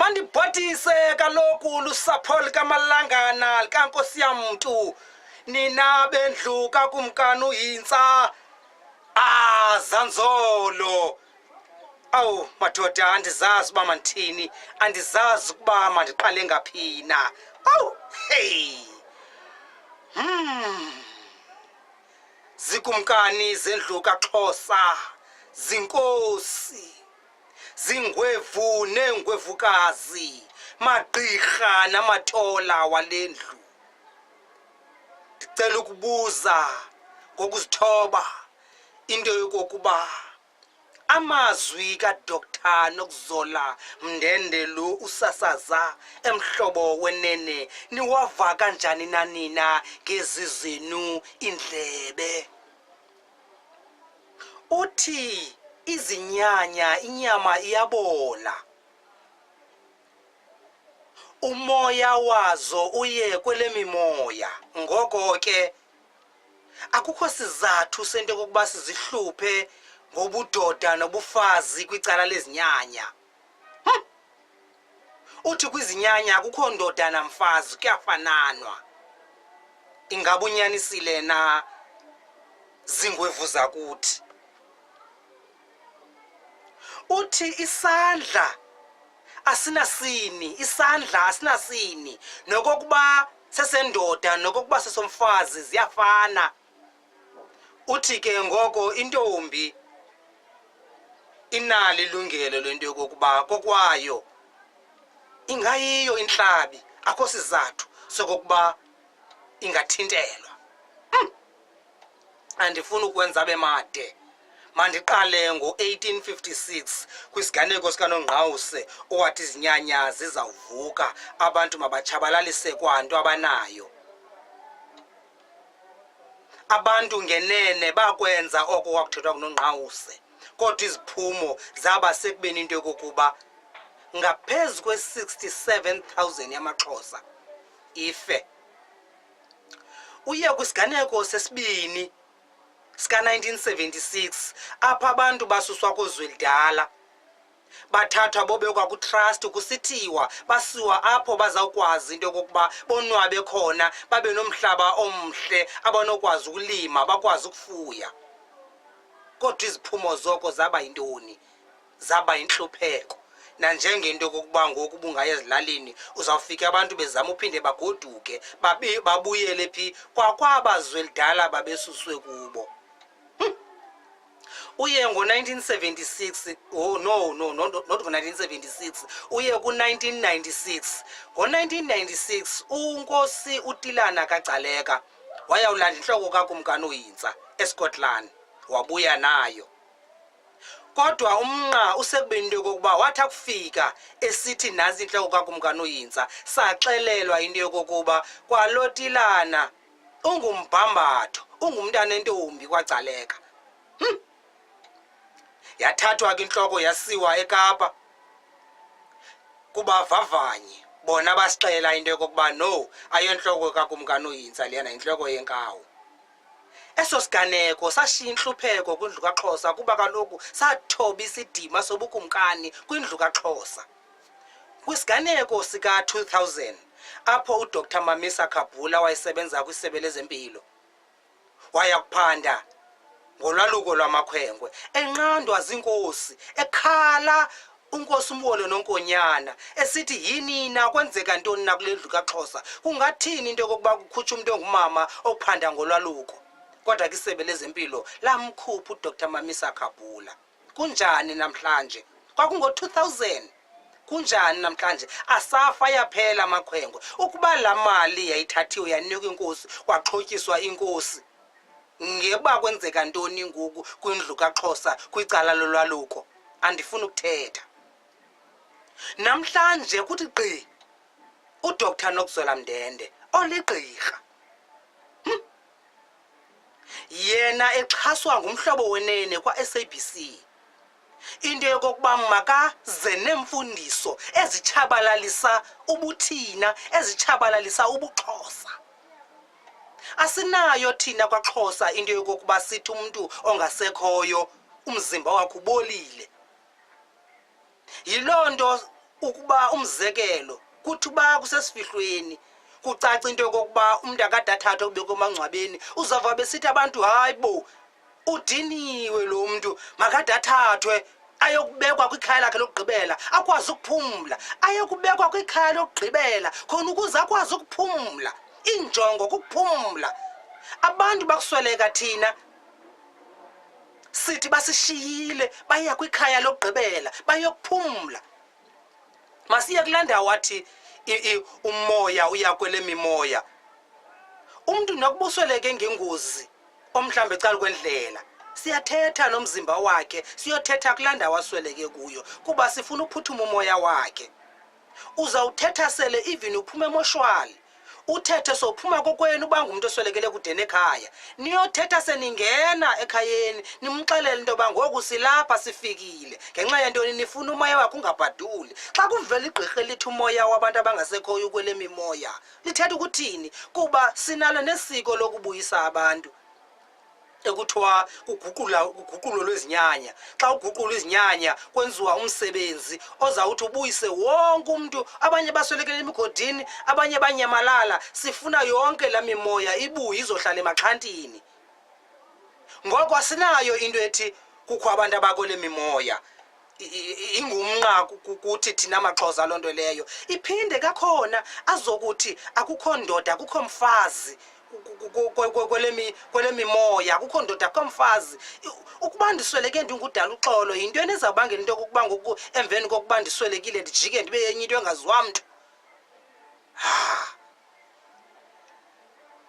Mandibhodise kaloku lusapho likaMalangana likaNkosiyamntu, nina bendlu kaKumkani uHintsa. Ah, Zanzolo. Awu madoda, andizazi uba mandithini, andizazi ukuba mandiqale ngaphina. Awu, hey. Zikumkani zendlu kaXhosa, zinkosi, zingwevu neengwevukazi, magqirha namatola wale ndlu. Ndicela ukubuza ngokuzithoba into yokokuba amazwi kaDr Nokuzola Mndende lo usasaza emhlobo wenene niwava kanjani na nina ngezi zenu iindlebe? Uthi izinyanya inyama iyabola, umoya wazo uye kwelemimoya, ngoko ke akukho sizathu sento yokokuba sizihluphe ngobudoda nobufazi kwicala lezinyanya. Uthi kwizinyanya akukho ndoda namfazi, kuyafananwa. Ingaba unyanisile na zingwevu zakuthi? Uthi isandla asinasini, isandla asinasini, nokokuba sesendoda nokokuba sesomfazi ziyafana. Uthi ke ngoko intombi inalo ilungelo lento yokokuba kokwayo ingayiyo intlabi, akho sizathu sokokuba ingathintelwa. Andifuni ukwenza abe made. Mandiqale ngo-1856 kwisiganeko sikaNongqawuse owathi izinyanya zizawuvuka, abantu mabatshabalalise kwanto abanayo. Abantu ngenene bakwenza oko kwakuthethwa nguNongqawuse, kodwa iziphumo zaba sekubeni into yokokuba ngaphezu kwe-67,000 yamaXhosa ife. Uye kwisiganeko sesibini sika-1976 apho abantu basuswa koozwelidala bathathwa bobekwa kutrust kusithiwa basiwa apho bazawukwazi into yokokuba bonwabe khona, babe nomhlaba omhle abanokwazi ukulima, bakwazi ukufuya. Kodwa iziphumo zoko zaba yintoni? Zaba yintlupheko. Nanjengento yokokuba ngoku ubungaya ezilalini uzawufika abantu bezama uphinde bagoduke babuyele phi kwakwaba zwelidala babesuswe kubo. Uye ngo-1976, oh no, no, no, not ngo-1976, uye ku-1996. Ngo-1996 uNkosi uTilana kaGcaleka wayawulanda intloko kaKumkani uHintsa eScotland, wabuya nayo. Kodwa umnqa usekubeni into yokokuba wathi akufika esithi nantsi intloko kaKumkani uHintsa, saxelelwa into yokokuba kwalo Tilana ungumbhambatho, ungumntana entombi kwaGcaleka. Yathathwa ke intloko yasiwa eKapa kubavavanyi, bona basixelela into yokokuba no, ayontloko kaKumkani uHintsa leyana, yintloko yenkawu. Eso siganeko sashiya intlupheko kwindlu kaXhosa kuba kaloku sathoba isidima sobukumkani kwindlu kaXhosa. Kwisiganeko sika-2000 apho uDr Mamisa Khabhula wayesebenza kwisebe lezempilo waya kuphanda ngolwaluko lwamakhwenkwe enqandwa ziinkosi, ekhala uNkosi uMwolo noNkonyana esithi yini na, kwenzeka ntoni na kule ndlu kaXhosa, kungathini into yokokuba kukhutshwe umntu ongumama ophanda ngolwaluko. Kodwa ke isebe lezempilo lamkhupha uDr Mamisa Khabhula. Kunjani namhlanje? Kwakungo-2000. Kunjani namhlanje? Asafa yaphela amakhwenkwe. Ukuba laa mali yayithathiwe yanikwa inkosi, kwaxhotyiswa inkosi, ngeba kwenzeka ntoni ngoku kwindlu kaXhosa kwicala lolwaluko? Andifuni ukuthetha. Namhlanje kuthi gqi uDr Nokuzola Mndende oligqirha. Yena exhaswa ngumhlobo wenene kwa-SABC. Into yokokuba makaze neemfundiso ezitshabalalisa ubuthina, ezitshabalalisa ubuXhosa. Asinayo thina kwaXhosa into yokokuba sithi umntu ongasekhoyo umzimba wakhe ubolile. Yiloo nto Ukuba, umzekelo, kuthi uba kusesifihlweni, kucaca into yokokuba umntu akade athathwe kubekwe emangcwabeni, uzawuva besithi abantu, hayi bo, udiniwe lo mntu, makade athathwe ayokubekwa kwikhaya lakhe lokugqibela akwazi ukuphumla. Ayokubekwa kwikhaya lokugqibela khona ukuze akwazi ukuphumla. Injongo kukuphumla. Abantu bakusweleka thina sithi basishiyile, baya kwikhaya lokugqibela bayokuphumla. Masiye kulaa ndawo athi umoya uya kwele mimoya. Umntu nokuba usweleke ngengozi omhlawumbi ecala kwendlela, siyathetha nomzimba wakhe, siyothetha kulaa ndawo asweleke kuyo kuba sifuna uphuthuma umoya wakhe. Uzawuthetha sele even uphuma emoshwali, uthethe sophuma kokwenu uba ngumntu oswelekele kude nekhaya, niyothetha seningena ekhayeni, nimxelele into yoba ngoku silapha sifikile. Ngenxa yantoni? Nifuna umoya wakhe ungabhaduli. Xa kuvela igqirha elithi umoya wabantu abangasekhoyo ukwele mimoya, lithetha ukuthini? Kuba sinalo nesiko lokubuyisa abantu ekuthiwa kuguqula uguqulo lwezinyanya. Xa uguqula izinyanya kwenziwa umsebenzi ozawuthi ubuyise wonke umntu. Abanye baswelekele emigodini, abanye banyamalala. Sifuna yonke laa mimoya ibuye izohlala emaxhantini. Ngoko asinayo into ethi kukho abantu abakwele mimoya. Ingumnqa kuthi thina maXhosa loo nto leyo. Iphinde kakhona azokuthi akukho ndoda, akukho mfazi kwele mimoya, akukho ndoda, akukho mfazi. Ukuba ndisweleke ndingudala uxolo, yintoni ezawubangela into yokokuba ngoku emveni kokuba ndiswelekile ndijike ndibe yenye into engaziwa mntu?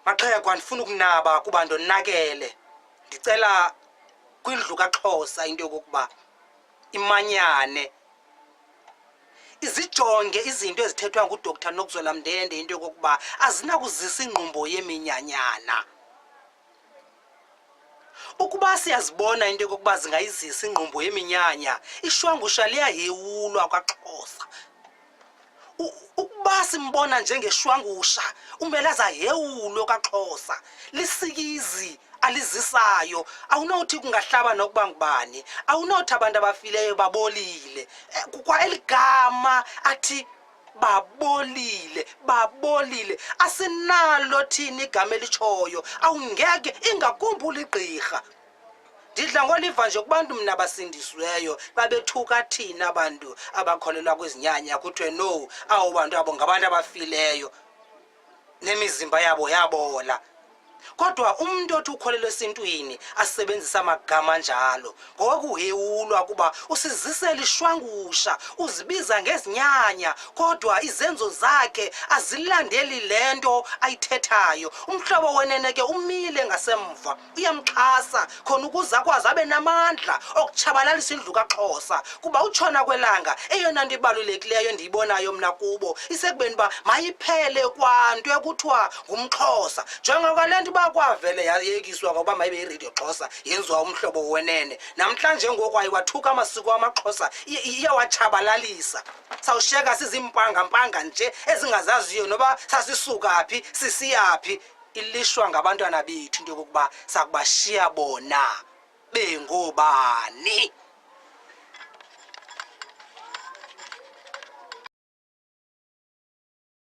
Maxhego, andifuni ukunaba kuba ndonakele. Ndicela kwindlu kaXhosa into yokokuba imanyane, izijonge izinto ezithethwa nguDr Nokuzola Mndende into yokokuba azinakuzisa ingqumbo yeminyanyana. Ukuba siyazibona into yokokuba zingayizisa ingqumbo yeminyanya, ishwangusha liyahewulwa kwaXhosa. Ukuba simbona njengeshwangusha, umele azahewulwe kwaXhosa. Lisikizi alizisayo, awunothi kungahlaba nokuba ngubani, awunothi abantu abafileyo babolile. Kwa eli gama athi babolile, babolile, asinalo thina igama elitshoyo. Awungeke, ingakumbi uligqirha. Ndidla ngoliva nje kubantu mna abasindisiweyo babethuka thina bantu abakholelwa kwizinyanya, kuthiwe no, abo bantu abo ngabantu abafileyo nemizimba yabo yabola. Kodwa umntu othi ukholelwa esintwini asebenzisa amagama anjalo ngokuhewulwa kuba usizisela ishwangusha, uzibiza ngezinyanya, kodwa izenzo zakhe azilandeli le nto ayithethayo. Umhlobo wenene ke umile ngasemva, uyamxhasa khona ukuze akwazi abe namandla okutshabalalisa indlu kaXhosa. Kuba utshona kwelanga, eyona nto ibalulekileyo endiyibonayo mna kubo isekubeni uba mayiphele kwanto ekuthiwa ngumXhosa. Njengoba le nto uba kwavele yayekiswa ngokuba mayibe yiRadio Xhosa, yenziwa Umhlobo Wenene, namhlanje ngoku ayiwathuka amasiko amaXhosa, iyawatshabalalisa. Sawushiyeka siziimpangampanga nje ezingazaziyo noba sasisuka phi sisiya phi. Ilishwa ngabantwana bethu into yokokuba sakubashiya bona bengoobani.